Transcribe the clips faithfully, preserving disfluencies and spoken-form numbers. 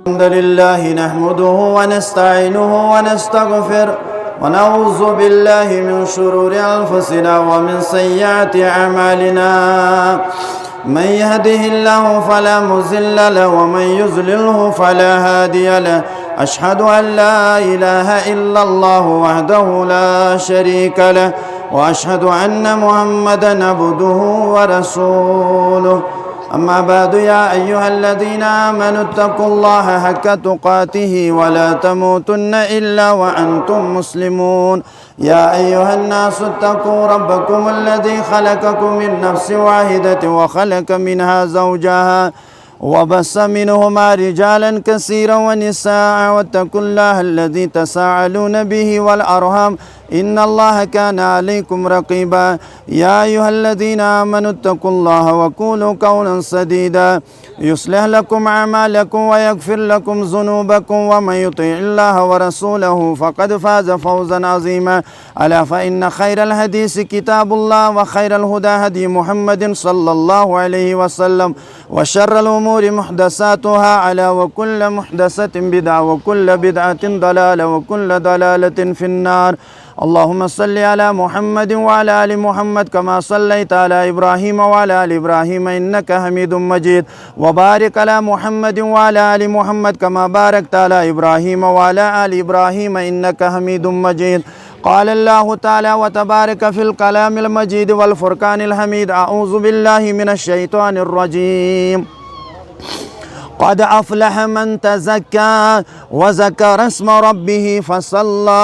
الحمد لله نحمده ونستعينه ونستغفره، ونعوذ بالله من شرور أنفسنا ومن سيئات أعمالنا. من يهده الله فلا مضل له، ومن يضلله فلا هادي له. أشهد أن لا إله إلا الله وحده لا شريك له، وأشهد أن محمدا عبده ورسوله. أما بعد، يا أيها الذين آمنوا اتقوا الله حق تقاته ولا تموتن إلا وأنتم مسلمون. يا أيها الناس اتقوا ربكم الذي خلقكم من نفس واحدة وخلق منها زوجها وبث منهما رجالا كثيرا ونساء، واتقوا الله الذي تساءلون به والأرحام، إن الله كان عليكم رقيبا. يا أيها الذين آمنوا اتقوا الله وقولوا قولا سديدا، يصلح لكم أعمالكم ويغفر لكم ذنوبكم، ومن يطع الله ورسوله فقد فاز فوزا عظيما. ألا فإن خير الحديث كتاب الله، وخير الهدى هدي محمد صلى الله عليه وسلم، وشر الأمور محدثاتها، ألا وكل محدثة بدعة، وكل بدعة ضلالة، وكل ضلالة في النار. اللهم صل على محمد وعلى آل محمد كما صليت على إبراهيم وعلى آل إبراهيم إنك حميد مجيد، وبارك على محمد وعلى آل محمد كما باركت على إبراهيم وعلى آل إبراهيم إنك حميد مجيد. قال الله تعالى وتبارك في الكلام المجيد والفرقان الحميد: أعوذ بالله من الشيطان الرجيم. قد أفلح من تزكى وذكر اسم ربه فصلى،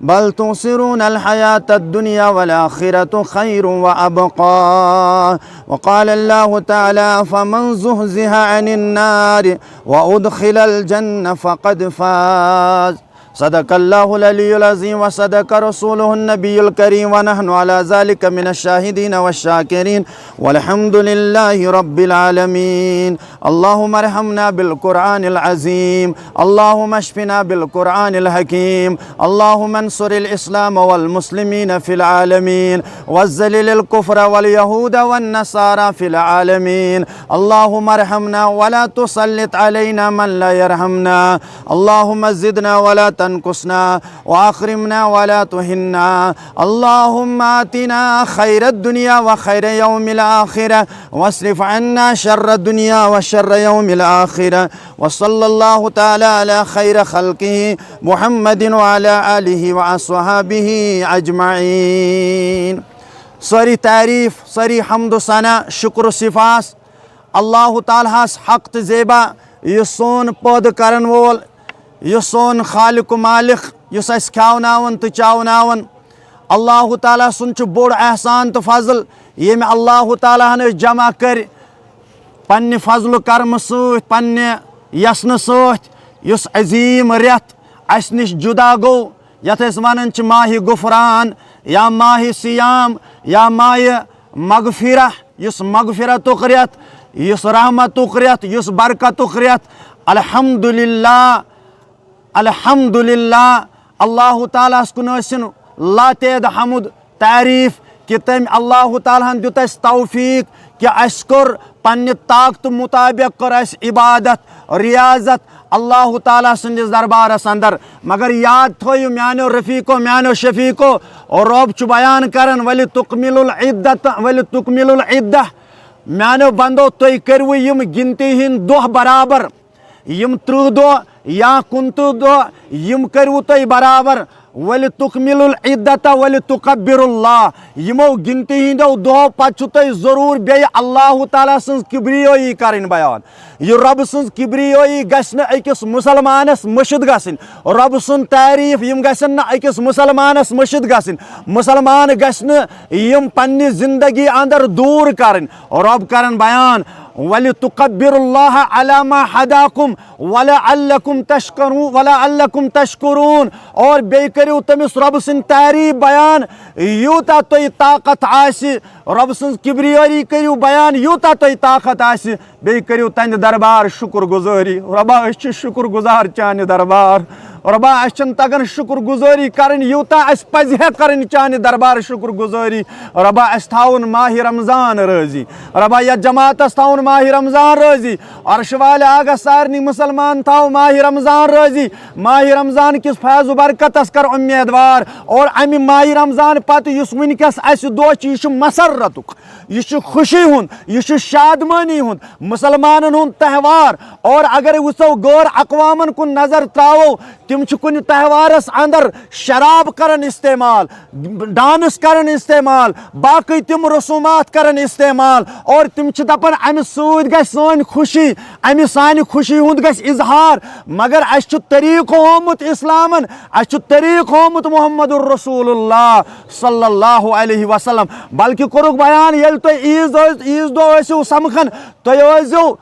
بل تؤثرون الحياة الدنيا والآخرة خير وأبقى. وقال الله تعالى: فمن زحزح عن النار وأدخل الجنة فقد فاز. صدق الله العلي العظيم وصدق رسوله النبي الكريم، ونحن على ذلك من الشاهدين والشاكرين، والحمد لله رب العالمين. اللهم ارحمنا بالقرآن العظيم، اللهم اشفنا بالقرآن الحكيم، اللهم انصر الإسلام والمسلمين في العالمين، وذلل الكفر واليهود والنصارى في العالمين. اللهم ارحمنا ولا تسلط علينا من لا يرحمنا. اللهم زدنا ولا تنقصنا، وأكرمنا ولا تهنا. اللهم آتنا خير الدنيا وخير يوم الآخرة، واصرف عنا شر الدنيا وشر يوم الآخرة. وصلى الله تعالى على خير خلقه محمد وعلى آله وأصحابه أجمعين. سٲری تعریٖف، سٲری حمد و ثنا، شکر و صفاس اللہ تعالیٰ ہس حق تہٕ زیبا، یُس سون پٲدٕ کرن وول، یُس سون خالق و مالک، یُس اسہِ کھیاوناوان تہٕ چاوناوان۔ اللہ تعالیٰ سُنٛد چھُ بوٚڑ احسان تہٕ فضل، ییٚمہِ اللہ تعالیٰ ہن أسۍ جمع کٔرۍ پننہِ فضل و کرمہٕ سۭتۍ، پننہِ یژھنہٕ سۭتۍ، یُس عظیٖم رٮ۪تھ اسہِ نِش جدا گوٚو، یتھ أسۍ ونان چھِ ماہِ غفران یا ماہِ صیام یا ماہِ مغفرہ، یُس مغفرتُک رٮ۪تھ، یُس رحمتُک رٮ۪تھ، یُس برکتُک رٮ۪تھ۔ الحمدللہ، الحمدللہ، اللہ تعالیٰ ہس کُن ٲسِن لاتعداد حمد تعریٖف کہِ تٔمۍ اللہ تعالیٰ ہن دیُت اسہِ توفیٖق کہِ اسہِ کوٚر پننہِ طاقتہٕ مطابق، کٔر اسہِ عبادت، ریاضت اللہ تعالیٰ سٕنٛدِس دربارس اندر۔ مگر یاد تھٲیِو میانیو رفیقو، میانیو شفیقو، رۄب چھُ بیان کران، "ولتکملوا العدۃ، ولتکملوا العدۃ"، میانیو بندو، تُہۍ کٔرِو یِم گنتی ہٕنٛدۍ دۄہ برابر، یِم ترٕٛہ دۄہ یا کُنترٕٛہ دۄہ، یِم کٔرِو تُہۍ برابر۔ "ولتکملوا العدۃ ولتکبروا اللہ"، یِمو گنتی ہٕنٛدیو دۄہو پتہٕ چھُ تۄہہِ ضروٗر بیٚیہِ اللہ تعالیٰ سٕنٛز کبریٲیی کرٕنۍ بیان۔ یہِ رۄبہٕ سٕنٛز کبریٲیی گژھِ نہٕ أکِس مُسلمانس مٔشِتھ گژھٕنۍ۔ رۄبہٕ سُنٛد تعریٖف، یِم گژھن نہٕ أکِس مُسلمانس مٔشِتھ گژھٕنۍ۔ مُسلمان گژھِ نہٕ یِم پننہِ زندگی اندر دوٗر کرٕنۍ۔ رۄب کرن بیان، "ولتکبروا اللہ علی ما ہداکم ولعلکم تشکرون، ولعلکم تشکرون"، اور بیٚیہِ کٔرِو تٔمِس رۄبہٕ سٕنٛدۍ تعریٖف بیان، یوٗتاہ تۄہہِ طاقت آسہِ۔ رۄبہٕ سٕنٛز کبریٲیی کٔرِو بیان، یوٗتاہ تۄہہِ طاقت آسہِ۔ بیٚیہِ کٔرِو تَنہِ دربار شُکُر گُزٲری۔ رۄبا، أسۍ چھِ شُکُر گُزار چانہِ دربار۔ رۄبا، اَسہِ چھَنہٕ تَگان شُکُر گُزٲری کَرٕنۍ، یوٗتاہ اَسہِ پَزِ ہے کَرٕنۍ چانہِ دربارٕ شُکُر گُزٲری۔ رۄبا، اَسہِ تھاوُن ماہِ رمضان رٲضی۔ رۄبا، یَتھ جماعتَس تھاوُن ماہِ رمضان رٲضی۔ عرشہِ والے آ گژھ سارنٕے مُسلمان تھاو ماہِ رمضان رٲضی۔ ماہِ رمضان کِس فیض و برکتَس کر اُمیدوار۔ اور اَمہِ ماہِ رمضان پَتہٕ یُس وٕنکیٚس اَسہِ دۄہ چھُ، یہِ چھُ مسرتُک، یہِ چھُ خوشی ہُنٛد، یہِ چھُ شادمٲنی ہُنٛد، مُسلمانَن ہُنٛد تہوار۔ اور اگر وٕچھو غٲر اقوامَن کُن نظر ترٛاوو، تِم چھِ کُنہِ تہوارس اندر شراب کران استعمال، ڈانس کران استعمال، باقٕے تِم رسومات کران استعمال، اور تِم چھِ دپان امہِ سۭتۍ گژھِ سٲنۍ خوشی، امہِ سانہِ خوشی ہُنٛد گژھِ اظہار۔ مگر اسہِ چھُ طریٖقہٕ ہومُت اسلامن، اسہِ چھُ طریٖقہٕ ہومُت محمد رسول اللہ صلی اللہ علیہ وسلم۔ بلکہِ کوٚرُکھ بیان، ییٚلہِ تُہۍ عیٖذ ٲسۍ، عیٖذ دۄہ ٲسِو سمکھان، تُہۍ ٲسۍزیو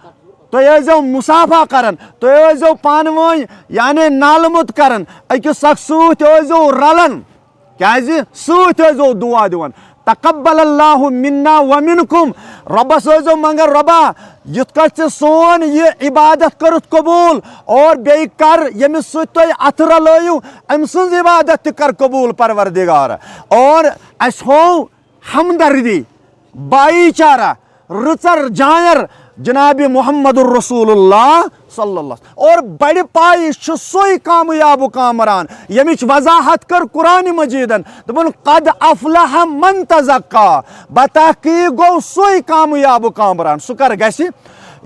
تُہۍ ٲسۍزیو مصافحہ کران، تُہۍ ٲسۍزیو پانہٕ ؤنۍ یعنی نالہٕ موٚت کران، أکِس اکھ سۭتۍ ٲسۍزیو رلان، کیازِ سۭتۍ ٲسۍزیو دُعا دِوان۔ تقبل اللہ منا ومنکم، رۄبس ٲسۍزیو منگان، رۄبا، یِتھ کٲٹھۍ ژےٚ سون یہِ عبادت کٔرٕتھ قبوٗل، اور بیٚیہِ کر ییٚمِس سۭتۍ تُہۍ اتھٕ رلٲیِو، أمۍ سٕنٛز عبادت تہِ کر قبوٗل پروردگار۔ اور اسہِ ہوو ہمدردی، بھائی چارہ، رٕژر جایر جناب محمد رسول اللہ صلی اللہ علیہ وسلم۔ اور بڑِ پایہِ چھُ سُے کامیاب کامران، ییٚمِچ وضاحت کٔر قرآن مجیدن، دوٚپُن، "قد افلح من تزکا"، بتحقیق گوٚو سُے کامیاب کامران۔ سُہ کر گژھِ؟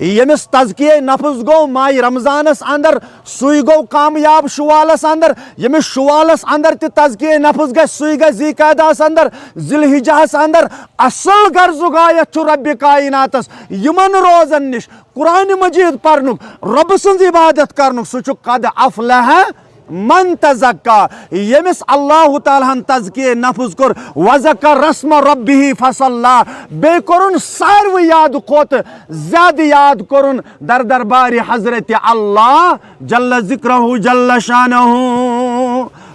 ییٚمِس تزکیہ نفس گوٚو ماہِ رمضانس اندر، سُے گوٚو کامیاب شوالس اندر۔ ییٚمِس شوالس اندر تہِ تزکیہ نفس گژھِ، سُے گژھِ ذی قعدہس اندر، ذی الحجہس اندر۔ اصل غرض و غایت چھُ رب کائناتس یِمن روزن نِش قرآن مجید پرنُک، رب سٕنٛز عبادت کرنُک۔ سُہ چھُ قد افلح من تزکا، ییٚمِس اللہ تعالیٰ ہن تزکیہ نفس کوٚر، وذکر اسم ربہ فصلی، بیٚیہِ کوٚرُن ساروٕے یاد کھۄتہٕ زیادٕ یاد کوٚرُن در دربارِ حضرت اللہ جل ذکرہ جل شانہ۔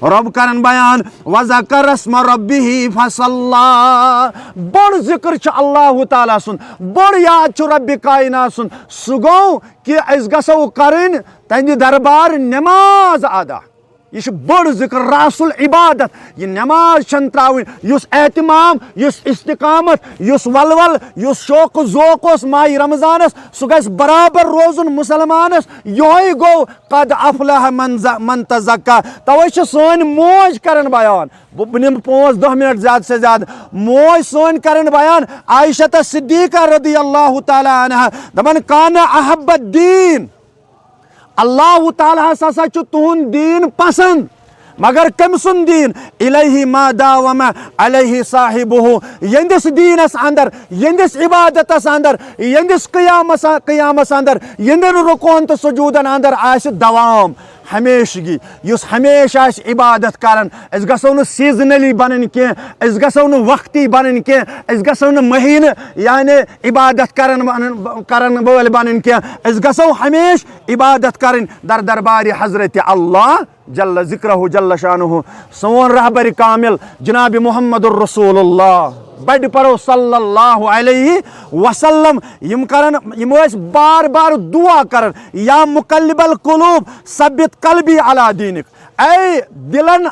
رب کرن بیان، وذکر اسم ربہ فصلی۔ بوٚڑ ذکر چھُ اللہ تعالیٰ سُنٛد، بوٚڑ یاد چھُ رب کائنات سُنٛد۔ سُہ گوٚو کہِ أسۍ گژھو کرٕنۍ تہنٛدِ دربار نماز ادا۔ یہِ چھُ بوٚڑ ذکر، رأس العبادت۔ یہِ نماز چھنہٕ ترٛاوٕنۍ۔ یُس اہتمام، یُس استقامت، یُس ولول، یُس شوق و ذوق اوس ماہِ رمضانس، سُہ گژھِ برابر روزُن مسلمانس۔ یِہوٚے گوٚو قد افلح من ز-، من تزکا۔ توے چھِ سٲنۍ موج کران بیان۔ بہٕ، بہٕ نِمہٕ پانٛژھ دَہ منٹ زیادٕ سے زیادٕ۔ موج سٲنۍ کران بیان عائشہ صدیقہ رضی اللہ تعالیٰ عنہا، دپان، کان احب الدین، اللہ تعالیٰ ہس ہسا چھُ تُہُنٛد دیٖن پسنٛد، مگر کٔمۍ سُنٛد دیٖن؟ الیہ ما داوم علیہ صاحبہ، یہنٛدِس دیٖنس اندر، یہنٛدِس عبادتس اندر، یہنٛدِس قیامس، قیامس اندر، یہنٛدٮ۪ن رکوعن تہٕ سجودن اندر آسہِ دوام، ہمیشگی، یُس ہمیشہ آسہِ عبادت کران۔ أسۍ گژھو نہٕ سیزنلی بنٕنۍ کینٛہہ، أسۍ گژھو نہٕ وقتی بنٕنۍ کینٛہہ، أسۍ گژھو نہٕ مہینہٕ یعنی عبادت کرن، کرن وٲلۍ بنٕنۍ کینٛہہ۔ أسۍ گژھو ہمیشہ عبادت کرٕنۍ در دربارِ حضرت اللہ جل ذکرہ جل شانہ۔ سون رہبر کامل جناب محمد رسول اللہ، بڑِ پرو صلی اللہ علیہ وسلم، یِم کرن، یِم ٲسۍ بار بار دعا کران، یا مقلب القلوب ثبت قلبی علی دینک۔ اے دلن،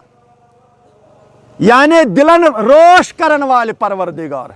یعنی دلن رٲچھ کرن والہِ پروردگار،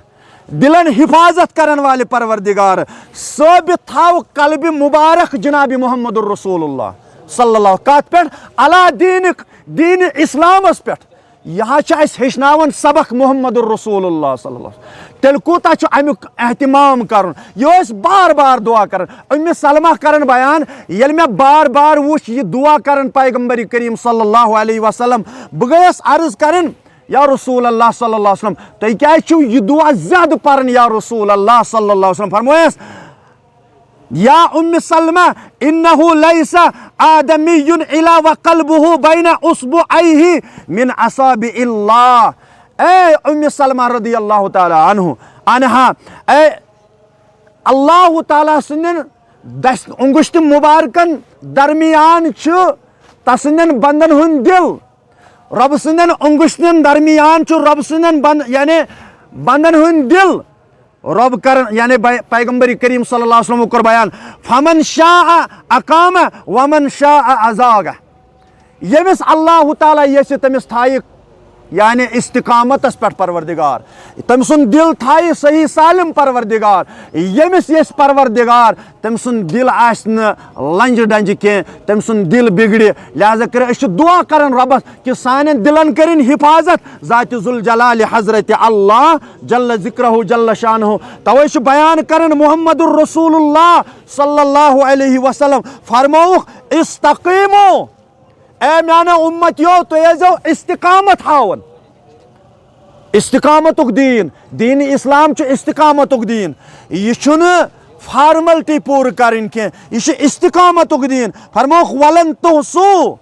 دلن حفاظت کرن والہِ پروردگار، ثٲبت تھاو قلبِ مبارک جناب محمد رسول اللہ صلی اللہ، کتھ پٮ۪ٹھ؟ علی دینک، دین اسلامس پٮ۪ٹھ۔ یہِ حظ چھُ اَسہِ ہیٚچھناوان سبق محمد رسول اللہ صلی اللہ علیہ وسلم۔ تیٚلہِ کوٗتاہ چھُ اَمیُک اہتمام کرُن؟ یہِ ٲسۍ بار بار دعا کران۔ اُمِ سلمہ کران بیان، ییٚلہِ مےٚ بار بار وُچھ یہِ دعا کران پیغمبر کریم صلی اللہ علیہ وسلم، بہٕ گٔیَس عرض کران، یا رسول اللہ صلی اللہ علیہ وسلم، تُہۍ کیازِ چھِو یہِ دعا زیادٕ پران یا رسول اللہ صلی اللہ علیہ وسلم؟ فرمٲیَس، یا ام سلمہ، انہ لیس آدمی الا وقلبہ بین اصبعیہ من اصابع اللہ۔ اے ام سلمہ رضی اللہ تعالی عنہ، عنہا، اے اللہ تعالیٰ سٕنٛدٮ۪ن دس-، انگشت مبارکن درمیان چھُ تسٕنٛدٮ۪ن بندن ہُنٛد دل۔ رۄب سٕنٛدٮ۪ن انگشتن درمیان چھُ رۄب سٕنٛدٮ۪ن بند-، یعنی بندن ہُنٛد دل۔ رۄب کرن، یعنی بی-، پیغمبر کریم صلی اللہ علیہ وسلم کوٚر بیان، فمن شاء اقام ومن شاء ازاغ۔ ییٚمِس اللہ تعالیٰ یژھِ تٔمِس تھایہِ یعنی استقامتس پٮ۪ٹھ پروردگار، تٔمۍ سُنٛد دل تھایہِ صحیح سالم پروردگار، ییٚمِس یژھِ پروردگار تٔمۍ سُنٛد دل آسہِ نہٕ لنجہِ ڈنجہِ کینٛہہ، تٔمۍ سُنٛد دل بگڑِ۔ لہذا کٔرِو أسۍ چھِ دعا کران رۄبس کہِ سانٮ۪ن دلن کٔرِن حفاظت ذات ذوالجلال حضرت اللہ جل ذکرہ جل شانہ۔ توے چھُ بیان کران محمد رسول اللہ صلی اللہ علیہ وسلم فرمووُکھ، استقیمو، اے میانو امتیو، تُہۍ ٲسۍزیو استقامت ہاوان۔ استقامتُک دیٖن، دیٖن اسلام چھُ استقامتُک دیٖن۔ یہِ چھُنہٕ فارملٹی پوٗرٕ کرٕنۍ کینٛہہ، یہِ چھُ استقامتُک دیٖن۔ فرمووُکھ، ولن تحصو،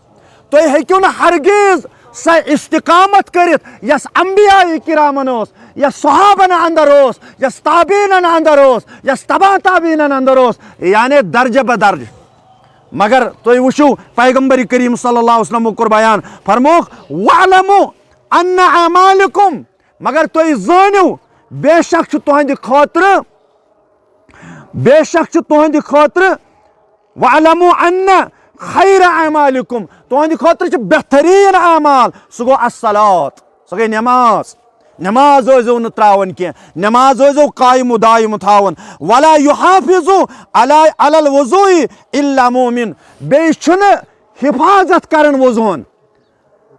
تُہۍ ہیٚکِو نہٕ ہرگیز سۄ استقامت کٔرِتھ یۄس انبیاء کرامن اوس، یۄس صحابن اندر اوس، یۄس تابعینن اندر اوس، یۄس تبع تابعینن اندر اوس، یعنی درجہ بدرجہ۔ مگر تُہۍ وٕچھِو، پیغمبر کریم صلی اللہ علیہ وسلم کوٚر بیان، فرمووُکھ، "واعلموا ان اعمالکم"، مگر تُہۍ زٲنِو، بے شک چھُ تُہنٛدِ خٲطرٕ، بے شک چھُ تُہنٛدِ خٲطرٕ، "واعلموا ان خیر اعمالکم"، تُہنٛدِ خٲطرٕ چھُ بہتریٖن اعمال، سُہ گوٚو الصلاۃ، سۄ گٔے نماز۔ نماز ٲسۍزیو نہٕ ترٛاوان کینٛہہ، نماز ٲسۍزیو قایم و دایم تھاوان۔ "ولا یحافظ علی، علی الوضوء الا مؤمن"، بیٚیہِ چھُنہٕ حفاظت کران وضوہن،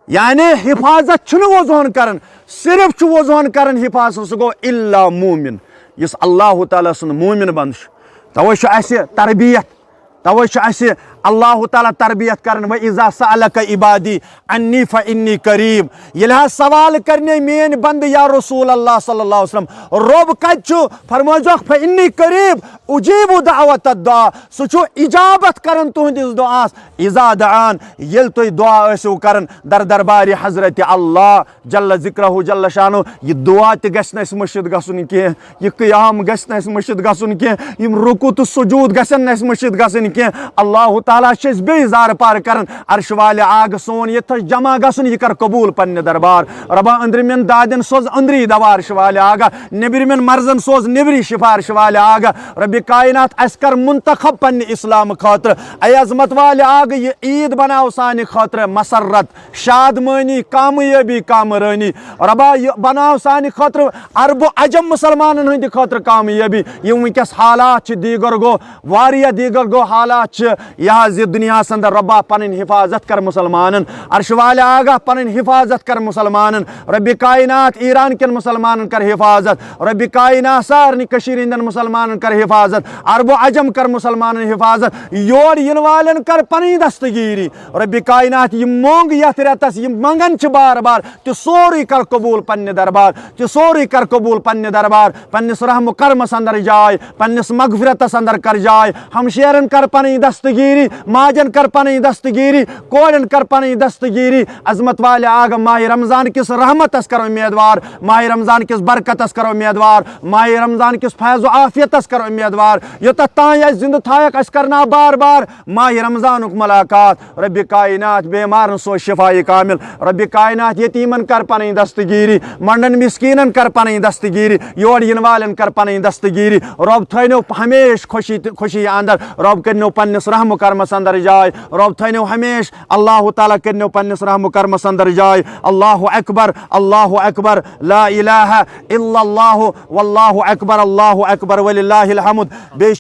یعنی حفاظت چھُنہٕ وضوہن کران، صرف چھُ وضوہن کران حفاظت، سُہ گوٚو الا مؤمن، یُس اللہ تعالیٰ سُنٛد مؤمن بنٛدٕ چھُ۔ توے چھُ اَسہِ تربیت، توے چھُ اَسہِ اللہ تعالیٰ تربیت کران، "و اذا سألک عبادی عنی فانی قریب"۔ ییٚلہِ حظ سوال کرنے میٲنۍ بندٕ، یا رسول اللہ صلی اللہ علیہ وسلم، رۄب کتہِ چھُ؟ فرمٲیزیوکھ، "فانی قریب اجیب دعوت الدعا"، سُہ چھُ اجابت کران تُہنٛدِس دعاس۔ اذا دعان، ییٚلہِ تُہۍ دعا ٲسِو کران در دربارِ حضرت اللہ جل ذکرہ جل شانہ، یہِ دعا تہِ گژھِ نہٕ اَسہِ مٔشِتھ گژھُن کینٛہہ، یہِ قیام گژھِ نہٕ اَسہِ مٔشِتھ گژھُن کینٛہہ، یِم رکوع تہٕ سجود گژھن نہٕ اَسہِ مٔشِتھ گژھٕنۍ کینٛہہ۔ اللہ تعالیٰ چھِ أسۍ بیٚیہِ زارٕ پار کران، عرش والہِ آگہٕ سون ییٚتہِ تھَس جمع گژھُن، یہِ کر قبول پننہِ دربار۔ رۄبا أنٛدرِمٮ۪ن دادٮ۪ن سوز أنٛدری دوا عرش والہِ آگہٕ، نیٚبرِمٮ۪ن مرضن سوز نیٚبری شفا عرش والہِ آگہٕ۔ رۄبِ کائنات، اَسہِ کر منتخب پننہِ اسلام خٲطرٕ۔ اے عظمت والہِ آگہٕ، یہِ عید بناو سانہِ خٲطرٕ مسرت، شادمٲنی، کامیٲبی، کامرٲنی۔ رۄبا، یہِ بناو سانہِ خٲطرٕ عرب و عجم مسلمانن ہٕنٛدِ خٲطرٕ کامیٲبی۔ یِم وٕنکیٚس حالات چھِ، دیٖگر گوٚو، واریاہ دیٖگر گوٚو حالات چھِ، یہِ حظ یہِ دُنیاہس اندر۔ رۄبا، پنٕنۍ حفاظت کر مسلمانن، عرش والہِ آگاہ، پنٕنۍ حفاظت کر مسلمانن۔ رۄبِ کائنات، ایران کٮ۪ن مسلمانن کر حفاظت۔ رۄبِ کائنات، سارنٕے کٔشیٖرِ ہٕنٛدٮ۪ن مسلمانن کر حفاظت۔ عرب و عجم کر مسلمانن حفاظت۔ یور یِنہٕ والٮ۪ن کر پنٕنۍ دستگیٖری۔ رۄبِ کائنات، یہِ مۄنگ یتھ رٮ۪تس، یہِ منگان چھِ بار بار، تہِ سورُے کر قبول پننہِ دربار، تہِ سورُے کر قبول پننہِ دربار۔ پننِس رحم و کرمس اندر جاے، پننِس مغفرتس اندر کر جاے۔ ہمشیرن کر پنٕنۍ دستگیٖری، ماجن کر پنٕنۍ دستگیٖری، کورٮ۪ن کر پنٕنۍ دستگیٖری۔ عظمت والہِ آگہٕ، ماہِ رمضان کِس رحمتس کر امیدوار، ماہِ رمضان کِس برکتس کر امیدوار، ماہِ رمضان کِس فیض و عافیتس کر امیدوار۔ یوٚتتھ تام اَسہِ زِندٕ تھایَکھ، اَسہِ کرناو بار بار ماہِ رمضانُک ملاقات۔ رۄبِ کائنات، بیمارن سوز شفایہِ کامل۔ رۄبِ کائنات، یتیمن کر پنٕنۍ دستگیٖری، منڈن مسکینن کر پنٕنۍ دستگیٖری، یور یِنہٕ والٮ۪ن کر پنٕنۍ دستگیٖری۔ رۄب، تھٲینو ہمیشہِ خوشی تہٕ خوشی اندر۔ رۄب، کٔرنو پننِس رحم و کرمس اندر جاے۔ رۄب، تھٲینو ہمیشہِ، اللہ تعالیٰ، کٔرنو پننِس رحم و کرمس اندر جاے۔ اللہ اکبر، اللہ اکبر، لا الہ الا اللہ، واللہ اکبر، اللہ اکبر، وللہ الحمد۔ بیٚیہِ